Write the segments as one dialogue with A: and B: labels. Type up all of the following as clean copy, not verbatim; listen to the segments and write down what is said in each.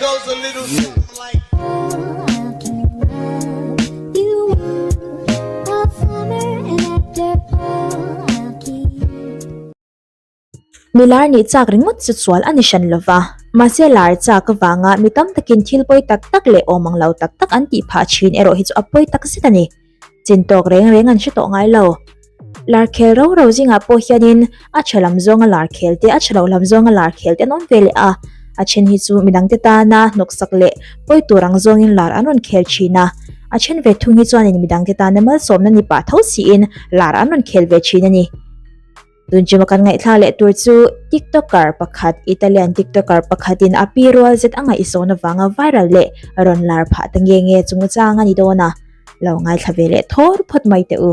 A: goes a little something like.
B: Milar nih chak ringawt chu sual a ni hran lo va, mahse lar chak avanga mi tam takin thil pawi tak tak leh awm ang lo tak tak an tih phah thin erawh hi chu a pawi tak zet a ni. Chin tawk reng reng an hre tawh ngai lo. Lar khel ro ro zingah pawh hianin a tha lam zawnga lar khel te, a tha lo lam zawnga lar khel te an awm ve leh a. A then hi chu midangte tana hnawksak leh pawi tur ang zawngin lar an rawn khel thin a. A then ve thung hi chuanin midangte tana malsawmna ni pah tho siin lar an rawn khel ve thin a ni. Tun chuma kan ngaihthlak leh tur chu TikToker pakhat, Italian TikToker pakhatin a pi rual zet a ngaihzawn avanga viral leh rawn lar phah ta nge nge chungchang a ni dawn a, lo ngaithla ve leh thawr phawt mai teh u.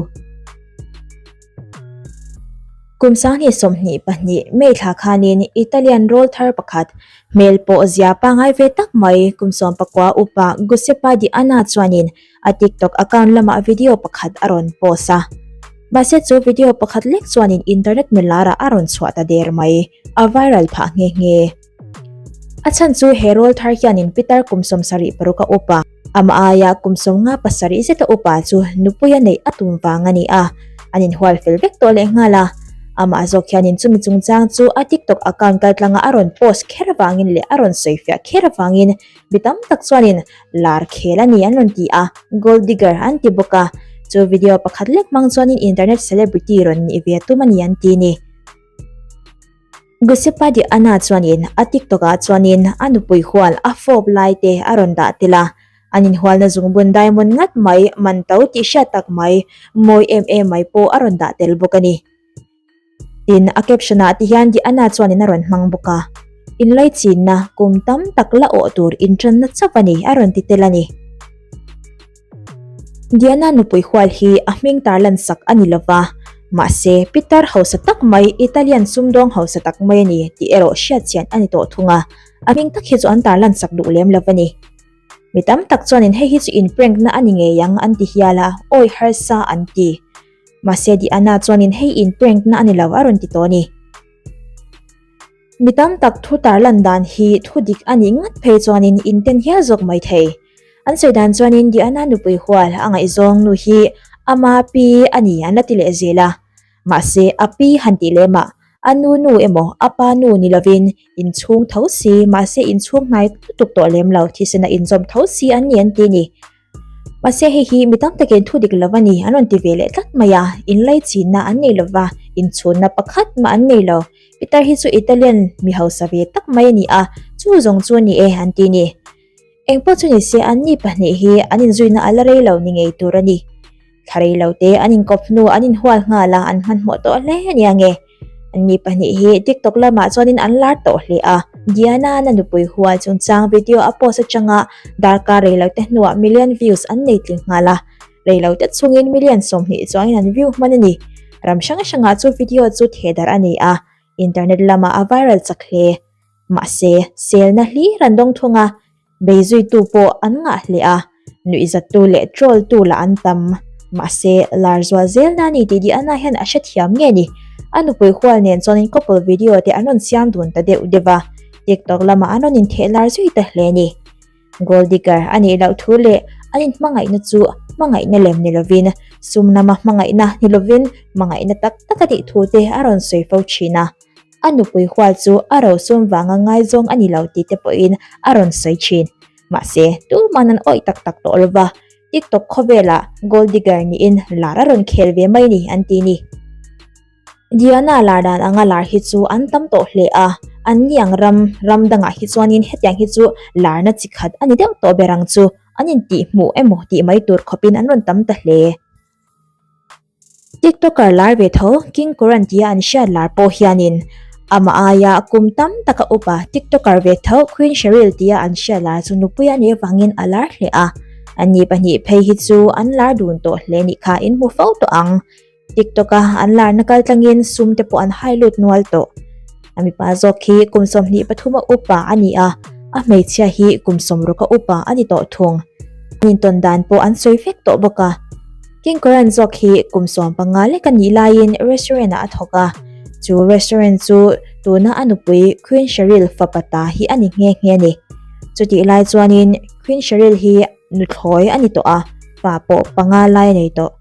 B: Kum 2022 May thla khanin Italian rawl thar pakhat, hmel pawh zia pangngai ve tak mai kum 19 upa Giuseppe Di Anna chuanin A TikTok account lamah video pakhat a rawn post a. Mahse chu video pakhat lek chuanin internet milarah a rawn chhuah ta der mai, a viral phah nghe nghe. A chhan chu he rawl thar hianin pitar kum 76 a upa, amah aia kum 57 zeta upa chu nupuia neih a tum vang a ni a, an inhual fel vek tawh lehnghal a. Amah zawk hianin chumi chungchang chu a TikTok account kaltlanga a rawn post kher avangin leh a rawn sawifiah kher avangin Mi tam tak chuanin lar khel a ni an rawn ti a, gold digger an ti bawk a. Chu video pakhat lek hmang chuanin internet celebrity rawn nih ve tum a ni an ti ni. Giuseppe Di Anna chuanin a TikTok ah chuanin a nupui hual a fawp lai te a rawn dah tel a. An inhualna zungbun diamond ngat mai man to tih hriat tak mai mawi em em mai pawh a rawn dah tel bawk a ni. Tin, a caption ah ti hian Diana chuanin a rawn hmang bawk a, Inlaichinna kum tam tak la awh tur inṭanna chauh a ni, a rawn ti tel a ni. Diana nupui hual hi a hming tarlan sak a ni lova, mahse pitar hausa tak mai, Italian sumdawng hausa tak mai a ni tih erawh hriatchian a ni tawh thung a, a hming tak hi chu an tarlan sak duh lem lo a ni. Mi tam tak chuanin hei hi chu in prank na a ni ngei ang an ti hial a, awi harsa an ti. Mahse Diana chuanin hei in prank na a ni lo a rawn ti tawh a ni. Mi tam tak thu tarlan dan hi thu dik a nih ngat phei chuanin in ten hial zawk mai thei. An sawi dan chuanin Diana nupui hual a ngaihzawng nu hi ama pi a ni an la ti leh zel a. Mahse a pi han tih lem ah a nu nu emaw a pa nu ni lovin inchhung tho si mahse inchhung hnai lutuk tawh lem lo thisena inzawm tho si an ni an ti ni. Mahse hei hi mi tam takin thu dik lo a ni an rawn ti ve leh tlat mai a, inlaichinna an nei lova, inchhunna pakhat mah an nei lo. Pitar hi chu Italian mi hausa ve tak mai a ni a, chu zawng chu a ni e an ti ni. Engpawh chu ni se anni pahnih hi an inzuina a la rei lo ni ngei tur a ni. Thla rei lo te an inkawp hnu an inhual nghal a, an hmanhmawh tawh hle a nia nge. Anni pahnih hi TikTok lamah chuanin an lar tawh hle a. Diana-a'n a nupui hual chungchang video a post atanga darkar rei lo te hnuah million views an nei tling nghal a. Rei lo te chungin million 20 chuangin an view hman a ni. Ram hrang hrangah chu video chu thehdarh a ni a, internet lamah a viral chak hle. Mahse, selna hlir an dawng thung a, Beizuitu pawh an ngah hle a, nuihzattu leh trolltu lah an tam. Mahse, lar zual zel na ni tih Diana hian a hrethiam nge ni? A nupui hual nen chuanin couple video te an rawn siam dun ta deuh deuh a, TikTok lamah an rawn intheh lar zui ta hle ni. Gold digger a nih loh thu leh an inhmangaihna chu hmangaihna lem ni lovin, sum lama hmangaihna ni lovin hmangaihna tak tak a tih thu te a rawn sawi fo thin a. A nupui hual chu a rosum vanga ngaizawng a ni lo tih te pawhin a rawn sawi thin. Mahse, tuman an awih tak tak tawh lova, TikTok khawvelah gold digger niin lar a rawn khel ve mai ni an ti ni. Diana lar dan anga lar hi chu an tam tawh hle a, an ni ang ram ram dangah hi chuanin hetiang hi chu larna chi khat a ni deuh tawh ber ang chu an intihhmuh emaw tih mai tur khawpin an rawn tam ta hle. TikToker lar ve tho King Karan tia an hriat lar pawh hianin amah aia kum tam taka upa TikToker ve tho Queen Cheryl tia an hriat lar chu nupui a nih avangin a lar hle a. Anni pahnih phei hi chu an lar dun tawh hle nih kha in hmu fo tawh ang. TikTok-a an larna kal tlangin sum te pawh an hai lut nual tawh. A mipa zawk hi kum 23 a upa a ni a, a hmeichhia hi kum 60 a upa a ni tawh thung. An intawn dan pawh an sawi vek tawh bawk a. King Karan zawk hi kum 15 lek a nih laiin restaurant ah a thawk a, chu restaurant chu tuna a nupui Queen Cheryl fapa ta hi a ni nghe nghe a ni. Chutih lai chuanin Queen Cheryl hi nuthlawi a ni tawh a, fa pawh panga lai a nei tawh.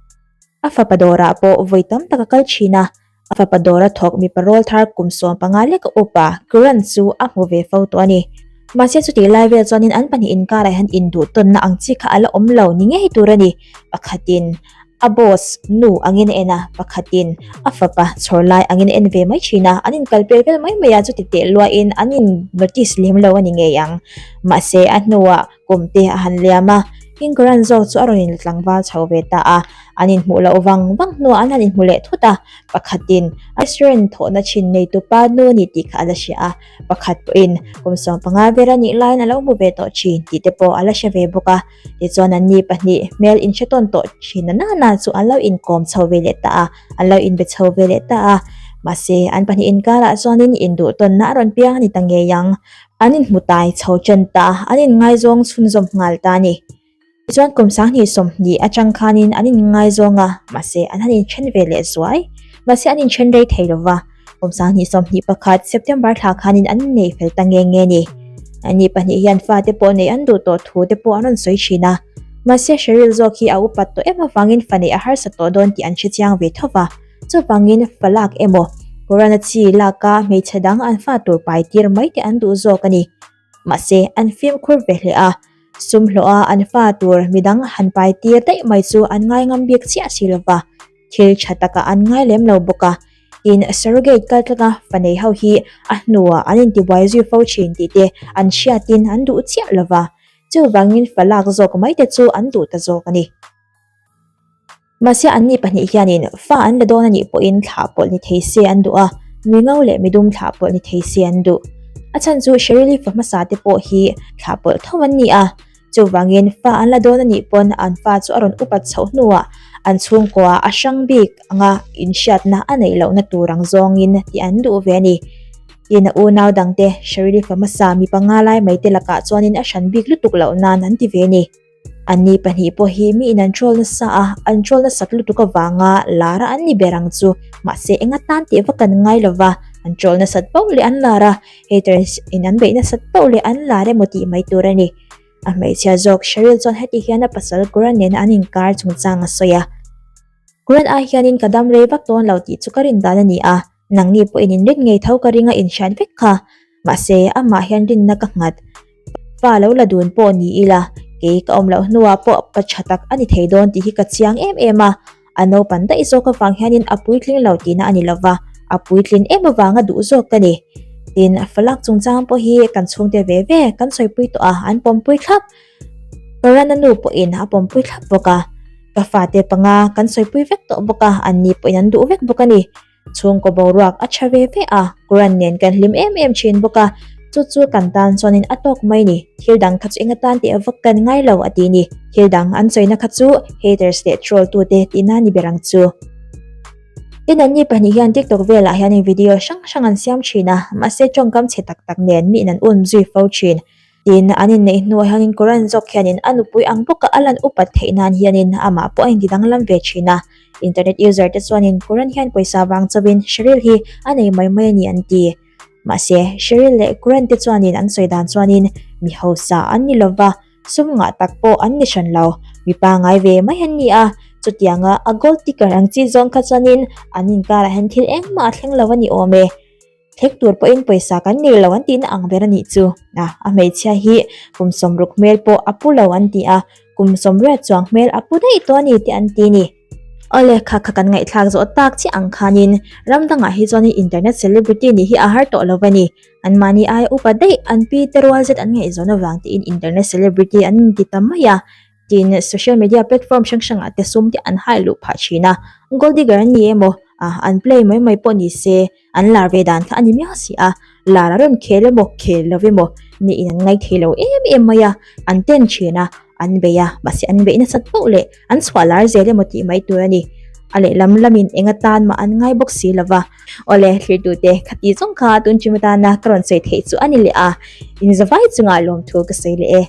B: A fapa dawrah pawh vawi tam tak a kal thin a, a fapa dawra thawk mipa rawlthar kum 15 leka upa Kiran chu a hmu ve fo tawh a ni. Mahse chutih lai vel chuanin an pahnih inkarah hian induhtawnna ang chi kha a la awm lo ni ngei tur a ni. Pakhatin a boss nu angin a en a, pakhatin a fapa chhawr lai angin a en ve mai thin a, an inkalpel vel mai mai a, chuti teh luahin an in notice lem lo a ni ngei ang. Mahse a hnuah kum te a han liam a, King Karan zawk chu a rawn in tlangval chho ve ta a, an inhmuh loh vang vang hnuah an han inhmu leh thut a, pakhatin restaurant thawhna thin neitupa nu a ni tih kha a la hria a, pakhat pawhin kum 15 vel a nih laiin a lo hmu ve tawh thin tih te pawh a la hre ve bawk a, tichuan an ni pahnih hmel inhre tawn tawh thin na nana chu an lo inkawm chho ve leh ta a, an lo inbe chho ve leh ta a, mahse an pahnih inkarah chuanin induh tawnna a rawn piang a ni ta ngei ang. An inhmu tai chho ṭan ta a, an inngaizawng chhunzawm nghal ta a ni. Tichuan kum 2020 atang khanin an inngaizawng a, mahse an han inṭhen ve leh zuai. Mahse an inṭhen rei thei lo va, kum 2021 September thla khanin an innei fel ta nge nge a ni. Anni pahnih hian fate pawh neih an duh tawh thu te pawh an rawn sawi ṭhin a, mahse Cheryl zawk hi a upat tawh em avangin fa neih a harsa tawh dawn tih an hrechiang ve tho va. Chuvangin fa lak emaw, Quran-a chi laka hmeichhe dang an fa tur pai tir mai te an duh zawk a ni. Mahse, an fimkhur ve hle a, sum hlawha an fa tur midang han pai tir daih mai chu an ngai ngam bik chiah si lo va, thil tha takah an ngai lem lo bawk a. Tin, surrogate kal tlanga fa nei ho hi a hnuah an intibuai zui fo thin tih te an hriatin an duh chiah lo va, chuvangin fa lak zawk mai te chu an duh ta zawk a ni. Mahse anni pahnih hianin fa an la dawn a nih pawhin thlah pawlh ni thei se an duh a, mi ngo leh mi dum thlah pawlh ni thei se an duh. A chhan chu Shirley fa hmasa te pawh hi thlah pawlh tho an ni a, chuvangin fa an la dawn a nih pawn an fa chu a rawn upat chhoh hnuah an chhungkua a hrang bik anga inhriatna a neih lohna tur ang zawngin tih an duh ve a ni. Tin a unau dangte Shirley fa hmasa mi panga lai mai te lakah chuanin a hran bik lutuk loh nan an ti ve a ni. Anni pahnih pawh hi mi in an troll nasa a, an troll nasat lutuk avanga lar a an ni ber ang chu. Mahse eng atan tih vak an ngai lo va, an troll nasat poh leh an lar a, haters in an beih nasat poh leh an lar emaw tih mai tur a ni. A hmeichhia zawk Cheryl chuan heti hian a pasal Quran nena an inkar chungchang a sawi a. Quran ai hianin ka dam rei vak dawn lo tih chu ka rin dan a ni a, Nangni pawhin in rin ngei tho ka ring a inhriat vek kha. Mahse, amah hian rinna ka nghat. Fa lo la dun pawh ni ila, kei ka awm loh hnuah pawh pa tha tak a ni thei dawn tih hi ka chiang em em a. A naupan daih zawk avang hianin a puitling lo tihna a ni lova, a puitlin em avanga duh zawk ka ni. Tin, falak chungchang pawh hi kan chhungte ve ve kan sawipui tawh a, an pawmpui thlap. Parana nu pawhin a pawmpui thlap bawk a. Ka fate panga kan sawipui vek tawh bawk a, anni pawhin an duh vek bawk a ni. Chhungkaw boruak a tha ve ve a, Quran nen kan hlim em em thin bawk a, chu chu kan tan chuanin a tawk mai ni, thil dang kha chu eng atan tih vak kan ngai lo a ti ni. Thil dang an sawina kha chu haters leh troll tute tihna ni ber ang chu. Tin anni pahnih hian TikTok velah hianin video hrang hrang an siam thin a, mahse tawngkam chhe tak tak nen miin an um zui fo thin. Tin, an inneih hnuah hianin Quran zawk hianin a nupui ang bawka a lan upat theih nan hianin amah pawh a intidanglam ve thin a. Internet user te chuanin Quran hian pawisa vang chauhin Sheryl hi a nei mai mai a ni an ti. Mahse, Sheryl leh Quran te chuanin an sawi dan chuanin mi hausa an ni lova, sum ngah tak pawh an ni hran lo, mi pangai ve mai an ni a. Chutianga a gold digger ang chi zawng kha chuanin an inkarah hian thil engmah a thleng lo a ni awm e. Thlek tur pawhin pawisa kan nei lo an tihna ang ber a nih chu. A, a hmeichhia hi kum 60 hmel pawh a pu lo an ti a, kum 80 chuang hmel a pu daih tawh a ni tih an ti ni. Awle, kha kha kan ngaihthlak zawh tak chiah ang khanin ram dangah hi chuanin internet celebrity nih hi a har tawh lo a ni. Anmahni aia upa daih an pi te rual zet an ngaihzawn avang tiin internet celebrity an inti ta mai a. Tin, social media platform hrang hrangah te sum te an hai luh phah thin a, gold digger an ni emaw, an play mai mai pawh ni se, an lar ve dan kha a ni miau si a, lar a rawn khel emaw khel lo emaw niin an ngai thei lo em em mai a, an ten thin a, an bei a, mahse an beih nasat poh leh an chhuah lar zel emaw tih mai tur a ni. A lehlam lamin eng atan mah an ngai bawk si lo va. Awle, thlirtute, khati zawng kha tun chim atana ka rawn sawi theih chu a ni leh a, inzavai chungah lawmthu ka sawi leh e.